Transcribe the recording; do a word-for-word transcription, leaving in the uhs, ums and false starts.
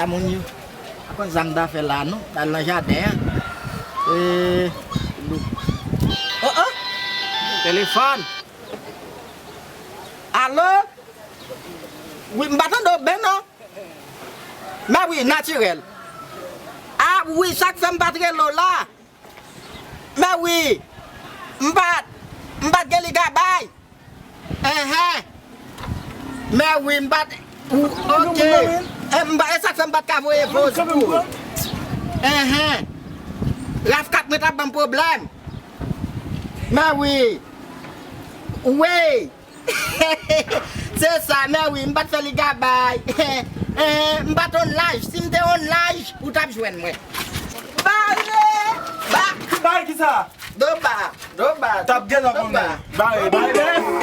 A moun yo. Pa konn sa m ta fè la non. M t al nan jaden an. E, oh, oh. Telefòn. Alo? Wi, m pa tande w byen non. Mè wi, natirèl. A wi, sa k fè m pa t rele w la. Mè wi, m pa t, m pa t gen ligabay. Enhen. Mè wi, m pa t, ou, ok. E, m pa, e sa k fè m pa t ka voye voice pou ou. Enhen. Raf kat mwen t ap ban m pwoblèm. Mè wi. Wi. Se sa, mè wi, m pa t fè ligabay. Eh, m pa t on laj. Si m te on laj, ou t ap jwenn mwen. Bare! Ba! Bay ki sa? Doba, doba. T ap gentan konnen. Bare, bare.